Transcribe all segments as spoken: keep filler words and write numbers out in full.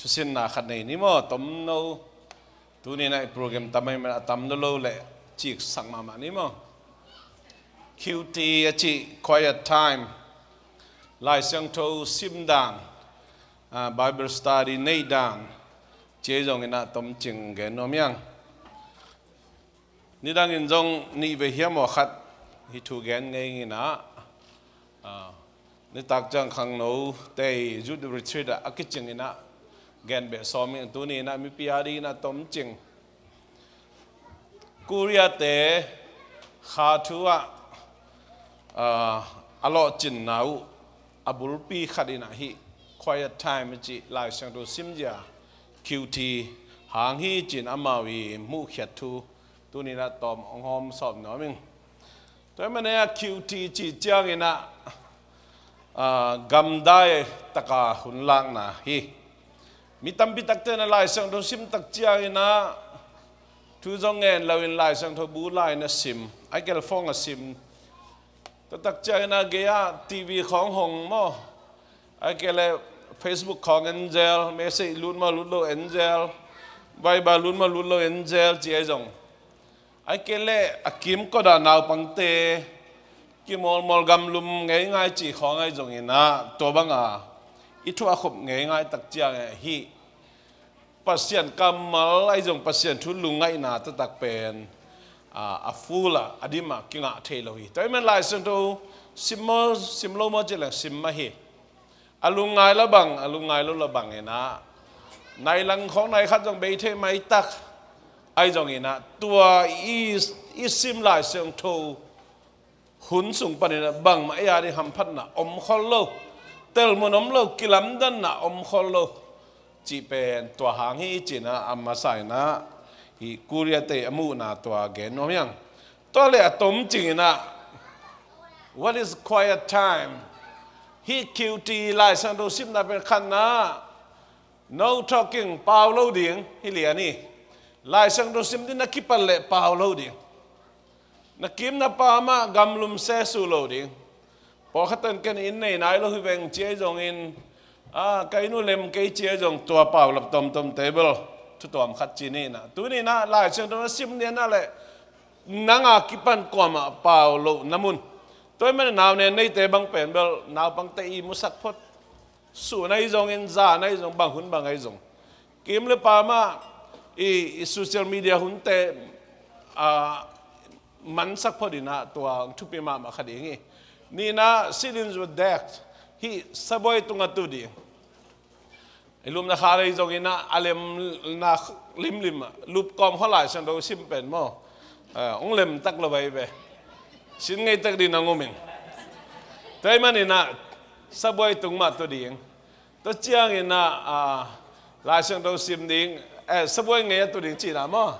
Thusinna khat nei ni maw, tomno. Tuni-in ah i program tam ahih manin a tam lolo le ciksak mahmah ni maw. Q T a cih quiet time, Lai Siangtho sim dan, ah, Bible study neih dan, ci-a zongin ah tomcing gen nuam ing. Nidangin zong nih vei hiam aw khat hih thu gen ngei ing in ah, ah, nitak ciang khangnote youth retreat ah a kicingin ah gen beh sawm ing. Tuni-in ah mipi a dingin ah tomcing. Korea-te kha thu ah, ah, a lawhcinna uh a bulpi khat in ah hih quiet time a cih Lai Siangtho simzia Q T hang hi ci-in amau i muhkhiat thu tuni-in ah tawm hong hawm sawm nuam ing. Tua ahih manin ah Q T cih ciangin ah, ah, gamdai taka hun lakna hi. Mi tampi takte in ah Lai Siangtho sim tak ciangin ah thu zong ngen loin Lai Siangtho bu lai na sim, ahih kei leh phone a sim. Tua tak ciangin ah gei-ah T V khawng hong maw, ahih kei leh Facebook khawng en zel, message lut maw lut lo en zel, Viber lut maw lut lo en zel ci-a zong. Ahih kei leh a kimkot ah naupangte kimawlmawl gamlum ngeingai cih khawng ahi zongin ah tua banga i thuakkhop ngeingai tak ciangin ah hih Pasian kammal ahi zong Pasian thu lungngaihna taktak pen, ah, a full ah, a dim ah kingah thei lo hi. Tua ahih manin Lai Siangtho sim maw sim lo maw cih leng sim mah hi. A lungngai la bang, a lungngai lo la bang in ah nai lang khawng nai khat zong bei thei maitak ahi zongin ah tua i, i sim Lai Siangtho hun sung panin ah bangmah ei a ding hamphatna om khol lo, telmun om lo, kilamdanna om khol lo cih pen tua hang hi ci-in ah a masa in ah hih Korea-te a muhna tua gen nuam ing. Tua leh a tomcing in ah, what is quiet time? Hih Q T Lai Siangtho simna pen khatna, no talking, pau lo ding hi lian hi. Lai Siangtho sim ding na kipat leh pau lo ding. Na kim na pau mah gamlum sesu lo ding. Pawlkhat in ken inn nei nai lo hi veng ci-a zongin, ah, ka inn uh lem kei ci-a zong tua pau lap tomtom table thutuam khat ci ni in ah. Tuni-in ah Lai Siangtho na sim lian ah leh nang a kipan kuamah pau lo na mun. Tua ahih manin naungek neite bang pen bel naupangte i musak phot. Sun ahi zongin, zan ahi zong, bang hun bang ahi zong. Kim le pau mah i, i social media hunte, ah, mansak phot in ah tua thupi mahmah kha ding hi. Nihna, sit in the dark. Hih sabuai tungah tu ding. I lumna kha lei zongin ah a lemna limlim ah lupkawm khawng Lai Siangtho sim pen maw, ah, hong lem tak lo bai ve. Sin ngei tak ding na ngum in. Tua ahih manin ah sabuai tung mah tu ding. Tua ciangin ah, ah, Lai Siangtho sim ding, eh, sabuai ngei ah tu ding cihna maw.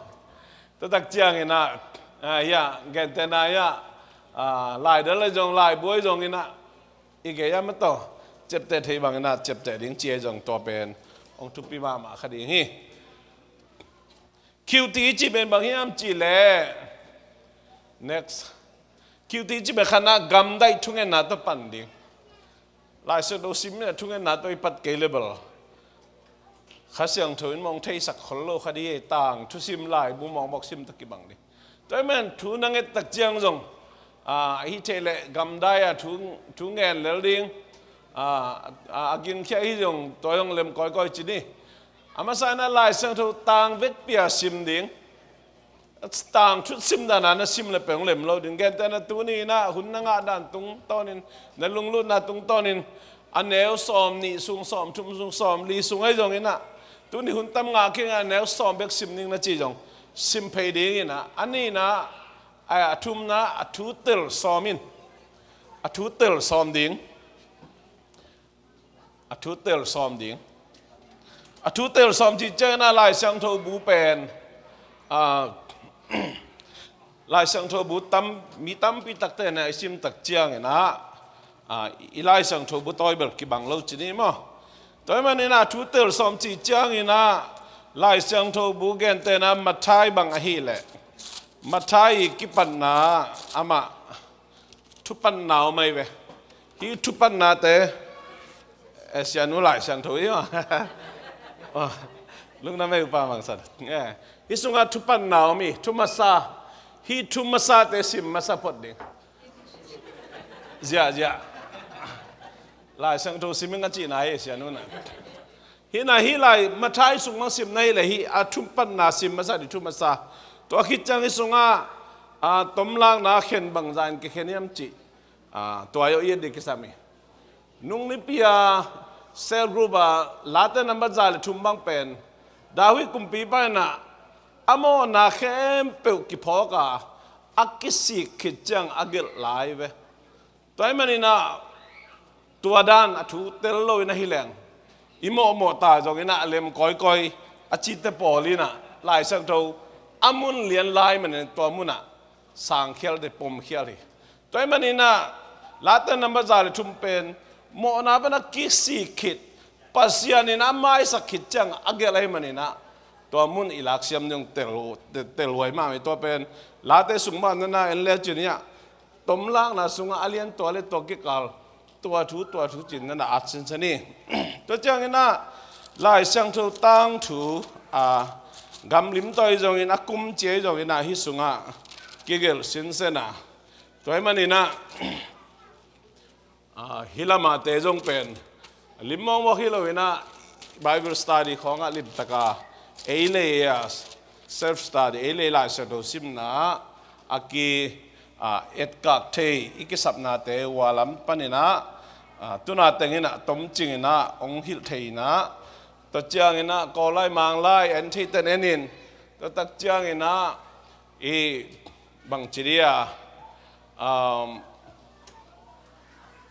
Tua tak ciangin ah, ah, ya, gentehna ya, ah, laidal ahi zong, laibu ahi zongin ah i gei ah mah tawh ciapteh thei bangin ah ciapteh ding ci-a zong tua pen hong thupi mahmah kha ding hi. Q T cih pen bang hiam cih leh, next. Q T cih pen khatna gamdai thungetna tawh pan ding. Lai Siangtho sim in ah thungetna tawh i pat kei leh bel Kha Siangtho in mawng theisak khol lo kha ding hi. Tangthu sim, laibu mawkmawk sim tawh kibang ding. Tua ahih manin thu na nget tak ciang zong, ah, ahi thei leh gamdai ah thu, thu ngen lel ding. Ah, ah, a gingkhia ahi zong tua zong lem kawikawi ci ni. A masa in ah Lai Siangtho tang vekpi a sim ding. Tangthu sim dan a na sim leh pen hong lem lo ding. Gentehna tuni in ah hun na ngah dan tungtawnin, na lunglutna tungtawnin a neu sawm nih sung, sawm thum sung, sawm li sung ahi zongin ah, tuni hun tam ngah kei a neu sawm bek sim ding na ci zong sim phei ding in ah, a nihna, a, a thumna, a thu tel sawm in. A thu tel sawm ding. A thu tel sawm ding. A thu tel sawm cih ciangin ah Lai Siangtho bu pen, ah, Lai Siangtho bu tam, mi tampi takte in ah i sim tak ciangin ah, ah, i Lai Siangtho bu tawi bel kibang lo ci ni maw. Tua ahih manin ah thu tel sawm cih ciangin ah Lai Siangtho bu gentehna Matthai bang ahih leh, Matthai i kipatna amah thupatna om ahi ve. Hih thupatnate, eh, Sianu Lai Siangtho hi maw. Ah, lungdam ei, Upa Mangsan. Eh, hih sungah thupanna om hi, thu masa. Hih thu masate sim masa phot ding. Ziahziah. Lai Siangtho sim ing a cihna hi, Sia Nu na. Hih na hih lai Matthai sung bang sim na hih leh hih a thupanna sim masa ding, thu masa. Tua khit ciang hih sungah, ah, tomlakna khen bangzah in kikhen hiam cih, ah, tua i et ding kisam hi. Nungnipi a cell group a Late nambat za le thum bang pen David kumpipa in ah a mawhna khempeuh kiphawk a, a kisik khit ciang a gelh lai ve. Tua ahih manin ah tua dan a thu tel lo in ahi leng, i mawhmawh ta zongin ah a lem kawikawi a cite pawl in ah Lai Siangtho a mun lian lai manin tua munah sangkhial te pomkhial hi. Tua ahih manin ah Late nambat za le thum pen mawhna pan a kisik khit, Pasian in a maisak khit ciang a gelh ahih manin ah tua mun i laksiam ding tel, tel, telhuai mahmah hi. Tua pen Late sung mah na na en lecin hi ah, tomlakna sungah a lian tua le tua kikal tua thu, tua thu cin na na at sinsen hi. Tua ciangin ah Lai Siangtho tangthu, a, gamlim tawh hi zongin, a kum cia hi zongin ah hih sungah kigelh sinsen a. Tua ahih manin ah, a, hih lamate zong pen lim mawkmawk hi lo in ah Bible study khawngah limtak a ei le ei a self study, ei le ei Lai Siangtho simna ah a ki, a, etkak thei i kisapnate ua lam panin ah, a, tuna tengin ah tomcingin ah hong hilh thei in ah, tua ciangin ah Kawllai Manglai en theiten en in, tua tak ciangin ah i bangci dia, um,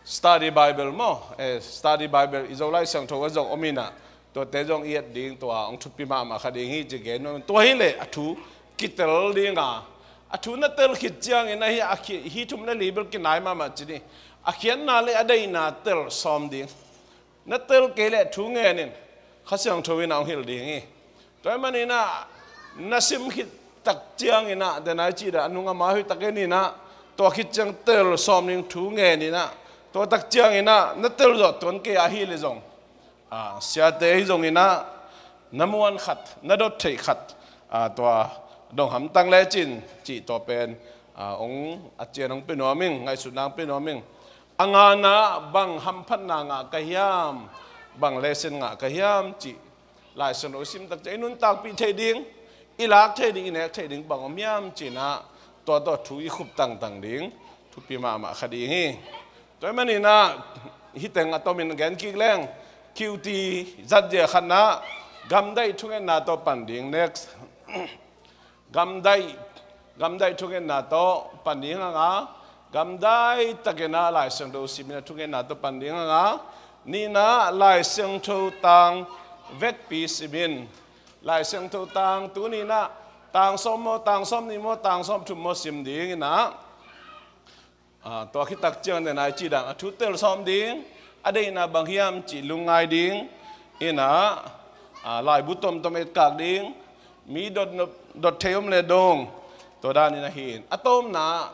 study Bible maw, eh, study Bible i Zolai Siangtho a zong om in ah, tuate zong i et ding, tua hong thupi mahmah kha ding hi ci gen nuam. Tua hi leh a thu kitel ding a, a thu na tel khit ciangin ah hih, a khi-, hih thum le li bel kinai mahmah ci ni. A khiatna le a deihna tel sawm ding. Na tel kei leh thu ngen in, Kha Siangtho in ah hong hilh ding hi. Tua ahih manin ah na sim khit tak ciangin ah, den ai cih dah, a nung a ma hoih tak en in ah, tua khit ciang tel sawm ding, thu ngen in ah, tua tak ciangin ah na tel zawh tuan kei a hi leh zong, a, siate hi zongin ah na muan khat, na dot theih khat, a, tua dong hamtang lecin cih tua pen, a, hong a cian hong pia nuam ing, ngaihsutna hong pia nuam ing. A ngana bang hamphatna ngah ka hiam, bang lesson ngah ka hiam cih Lai Siangtho i sim tak ciang i nuntakpih theih ding, i lak theih ding, i nek theih ding bang om hiam cih in ah, tua tawh thu i khup tangtang ding thupi mahmah kha ding hi. Tua ahih manin ah hih teng a tomin gen kik leng, Q T zatzia khat in ah gamdaih thungetna tawh pan ding, next. Gamdaih, gamdaih thungetna tawh pan ding hang a, gamdaih takin ah Lai Siangtho simin ah thungetna tawh pan ding hang a, nihna Lai Siangtho tang vekpi simin, Lai Siangtho tang tuni in ah tang sawm maw, tang sawm nih maw, tang sawm thum maw sim ding in ah, a, tua khit tak ciang den ai cih dan a thu tel sawm ding, a deihna bang hiam cih lungngai ding in ah, a, laibu tomtom etkak ding, mi dot, dot thei om le dong, tua dan in ahi in. A tomna,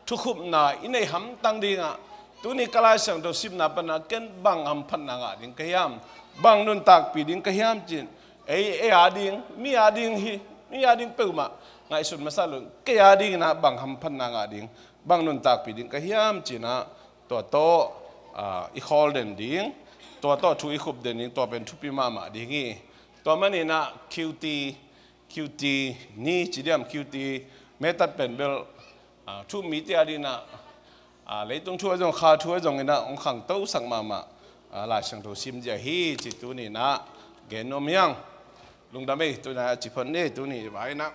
thukhupna i neih hamtang ding ah, tuni ka Lai Siangtho simna pan ah ken bang hamphatna ngah ding ka hiam, bang nuntakpih ding ka hiam cih in, ei, ei a ding, mi a ding hi, mi a ding peuhmah ngaihsut masa lo, kei a ding in ah bang hamphatna ngah ding, bang nuntakpih ding ka hiam cih in ah, tua tawh, a, i khawl den ding, tua tawh thu i khup den ding, tua pen thupi mahmah ding hi. Tua manin ah Q T, Q T ni ci diam, Q T method pen bel, a, thu um mite a ding in ah, a, leitung thu a zong, kha thu a zong in ah hong khangtosak mahmah, a, Lai Siangtho sim zia hi cih tuni in ah gen nuam hi hang. Lungdam ei, tuni a ci phot ni, tuni vai in ah.